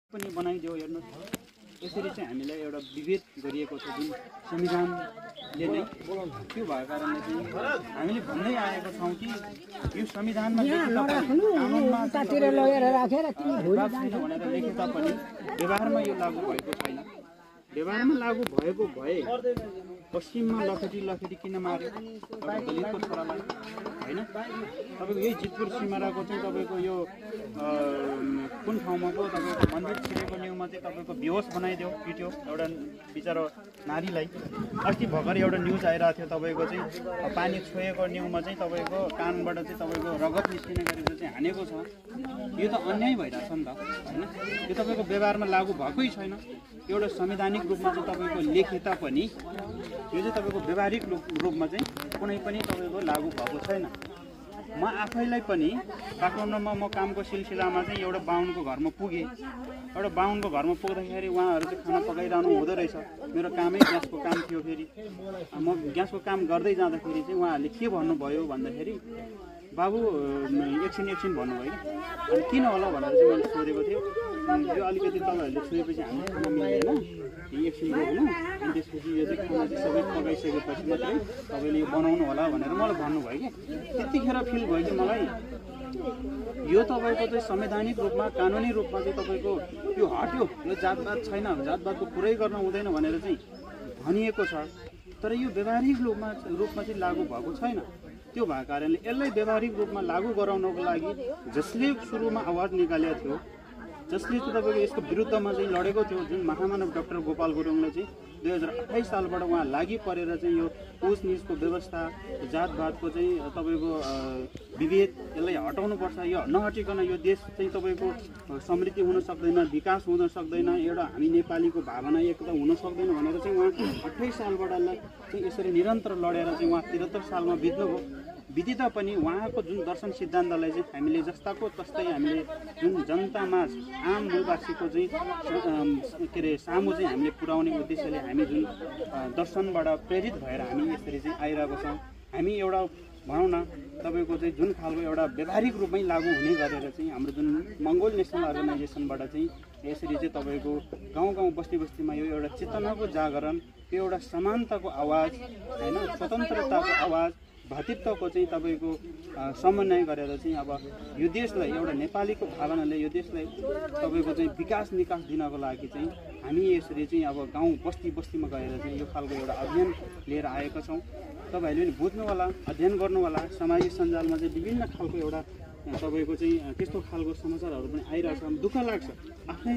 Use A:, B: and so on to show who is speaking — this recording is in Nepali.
A: पनि बनाइदियो हेर्नुहोस्। यसरी चाहिँ हामीलाई एउटा विभेद गरिएको छ जुन संविधानले नै, त्यो भएको कारणले चाहिँ हामीले भन्दै आएको छौँ कि यो संविधानमा कानुनमा भनेर लेखे तापनि व्यवहारमा यो लागू भएको छैन। व्यवहारमा लागू भएको भए पश्चिममा लखेटी किन मार्यो दलितको छोरालाई हैन? तपाईँको यही जितपुर सिमाराको चाहिँ तपाईँको यो कुन ठाउँमा पो तपाईँको मन्दिर छिरेको न्युमा चाहिँ तपाईँको बेहोस बनाइदियो पिट्यो एउटा बिचारो नारीलाई। अस्ति भर्खर एउटा न्युज आइरहेको थियो तपाईँको चाहिँ पानी छोएको न्युमा चाहिँ तपाईँको कानबाट चाहिँ तपाईँको रगत निस्किने गरेर चाहिँ हानेको छ। यो त अन्याय भइरहेछ नि त हैन? यो तपाईँको व्यवहारमा लागू भएकै छैन। एउटा संवैधानिक रूपमा चाहिँ तपाईँको लेखे तापनि यो चाहिँ तपाईँको व्यवहारिक रूपमा चाहिँ कुनै पनि तपाईँको लागू भएको छैन। म आफैलाई पनि काठमाडौँमा म कामको सिलसिलामा चाहिँ एउटा बाहुनको घरमा पुगेँ। एउटा बाहुनको घरमा पुग्दाखेरि उहाँहरू चाहिँ खाना पकाइरहनु हुँदो रहेछ। मेरो कामै ग्यासको काम थियो। फेरि म ग्यासको काम गर्दै जाँदाखेरि चाहिँ उहाँहरूले के भन्नुभयो भन्दाखेरि बाबु एकछिन भन्नुभयो कि अनि किन होला भनेर चाहिँ मैले सोधेको थिएँ। यो अलिकति तपाईँहरूले छोएपछि हामीले खाना मिल्दैन, एकछिन रोक्नु अनि त्यसपछि यो चाहिँ खाना चाहिँ सबै पकाइसकेपछि मात्रै तपाईँले यो बनाउनु होला भनेर मलाई भन्नुभयो कि त्यतिखेर फिल भयो कि मलाई यो तपाईँको चाहिँ संवैधानिक रूपमा कानुनी रूपमा चाहिँ तपाईँको यो हट्यो, यो जातपात छैन, जातपातको पुरै गर्न हुँदैन भनेर चाहिँ भनिएको छ। तर यो व्यावहारिक रूपमा चाहिँ लागू भएको छैन। त्यो भएको कारणले यसलाई व्यावहारिक रूपमा लागू गराउनको लागि जसले सुरुमा आवाज निकालेको थियो, जसले चाहिँ तपाईँको यसको विरुद्धमा चाहिँ लडेको थियो, जुन महामानव डाक्टर गोपाल गुरुङले चाहिँ 2028 सालबाट उहाँ लागि परेर चाहिँ यो उच निचको व्यवस्था, जातभातको चाहिँ तपाईँको विभेद यसलाई हटाउनुपर्छ। यो नहटिकन यो देश चाहिँ तपाईँको समृद्धि हुन सक्दैन, विकास हुन सक्दैन, एउटा हामी नेपालीको भावना एकता हुन सक्दैन भनेर चाहिँ उहाँ 28 सालबाट चाहिँ यसरी निरन्तर लडेर चाहिँ उहाँ 73 सालमा बित्नुभयो। विदिता पनि उहाँको जुन दर्शन सिद्धान्तलाई चाहिँ हामीले जस्ताको तस्तै हामीले जुन जनतामा आम मूलवासीको चाहिँ के अरे सामु चाहिँ हामीले पुर्याउने उद्देश्यले हामी जुन दर्शनबाट प्रेरित भएर हामी यसरी चाहिँ आइरहेको छौँ। हामी एउटा भनौँ न तपाईँको चाहिँ जुन खालको एउटा व्यावहारिक रूपमै लागू हुने गरेर चाहिँ हाम्रो जुन मङ्गोल नेसनल अर्गनाइजेसनबाट चाहिँ यसरी चाहिँ तपाईँको गाउँ बस्तीमा यो एउटा चेतनाको जागरण, यो एउटा समानताको आवाज हैन, स्वतन्त्रताको आवाज, भातृत्वको चाहिँ तपाईँको समन्वय गरेर चाहिँ अब यो देशलाई एउटा नेपालीको भावनाले यो देशलाई तपाईँको चाहिँ विकास निकास दिनको लागि चाहिँ हामी यसरी चाहिँ अब गाउँ बस्तीमा गएर चाहिँ यो खालको एउटा अभियान लिएर आएका छौँ। तपाईँहरूले पनि बुझ्नु होला, अध्ययन गर्नु होला। सामाजिक सञ्जालमा चाहिँ विभिन्न खालको एउटा तपाईँको चाहिँ त्यस्तो खालको समाचारहरू पनि आइरहेछ। दुःख लाग्छ आफ्नै